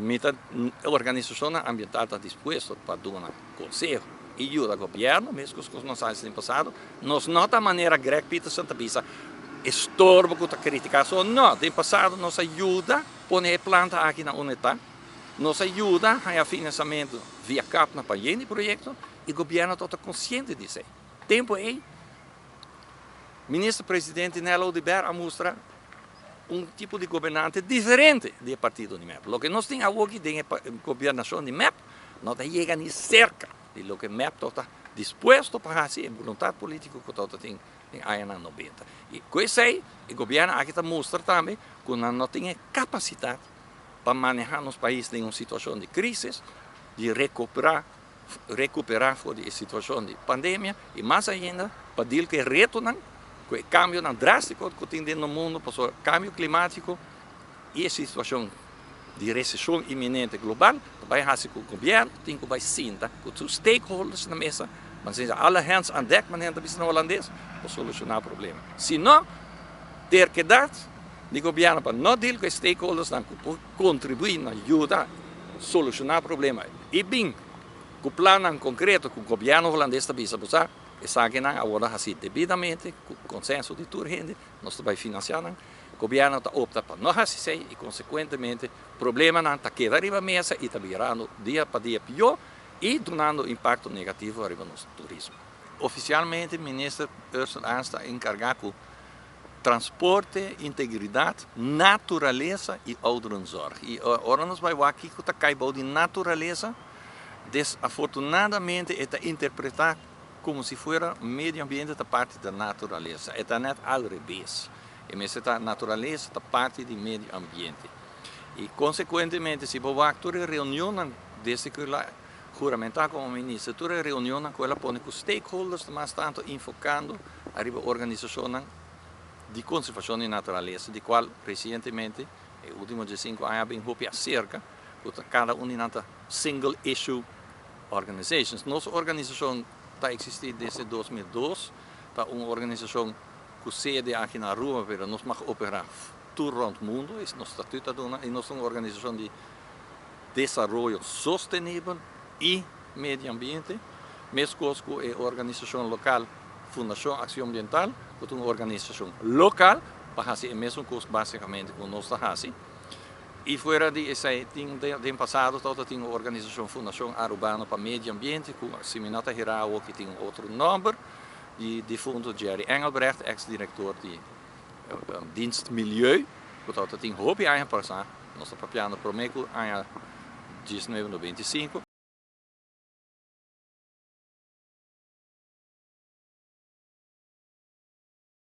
Mi ta organisashonnan ambiental ta dispuesto pa duna konseho i yuda gobièrnu, meskos ku nos a hasi den pasado. Nos no ta manera Greg Peterson ta bisa, estorbo ku ta kritiká so. No, den pasado nos a yuda pone e planta aki na unda e ta. Nos a yuda haña finansamentu via Capna pa yen di proyekto i gobièrnu tabata konsiente di esei. Tempu ei Minister Presidente Nel Oduber a mustra un tipo di gobernante diferente di e partido di mep. Loke nos tin awoki den e gobernashon di mep no ta yega ni serka di loke mep tabata dispuesto pa hasi, e boluntat politiko ku tabata tin den añanan nobenta. I ku esei e gobièrnu aki ta mustra tambe ku nan no tin e kapasitat pa maneha nos pais den un situashon di krisis, di rekupera recuperá for di e situacion di pandemia y mas ainda pa deal cu e retonan, cu e cambionan drastico cu tin den nos mundo pasobra cambio climatico y e situacion di recesion inminente global ta bay haci cu gobierno tin cu bay sinta cu tur stakeholders na mesa, nan ta bisa alle hands aan dek manera nan ta bisa na holandes, pa soluciona problema. Si no, terkedad di gobierno pa no deal cu e stakeholdersnan cu por contribui na yuda soluciona problema y bin cu plannan concreto cu gobierno Holandes ta bisa bo sa esakinan a wordo haci debidamente cu consenso di tur hende, nos ta bay financia nan. Gobierno ta opta pa no haci esey y consecuentemente problemanan ta keda riba mesa y ta birando dia pa dia pio y dunando impacto negativo ariba nos turismo. Oficialmente Minister Ursell Arns ta encarga cu Transporte, integridat, naturalesa i ouderenzorg. I ora nos bai wak kiko ta kai bou di naturalesa, desafortunadamente e ta interpretá komo si fuera medio ambiente ta parti di naturalesa. E ta nèt al rebes. E mester ta naturalesa ta parti di medio ambiente. I konsekuentemente si bo wak tur e reunionnan desde ku el a huramentá komo minister, tur e reunionnan ku el a pone ku stakeholders ta mas tantu enfokando ariba organisashonnan di konservashon di naturalesa, di kual resientemente, e último diesinku aña a bin hopi aserka ku ta kada un di nan ta single issue organizations. Nos organisashon ta eksistí desde 2002, ta un organisashon ku sede aki na Aruba, pero nos mag operá tur rònt mundu, es nos statut ta duna, i nos ta un organisashon di desaroyo sostenibel i medio ambiente, meskos ku e organisashon lokal Fundashon Akshon Ambiental, ku ta un organisashon lokal pa hasi e mesun kos básikamente ku nos ta hasi. I fuera di esei tin den pasado tabata tin un organisashon Fundashon Arubano pa Medio Ambiente ku si mi no ta hera awoki tin un otro nòmber di difunto Jerry Engelbrecht, eks direktor di Dienst Milieu, ku tabata tin hopi aña pasá, nos ta papiando promé ku aña 1995.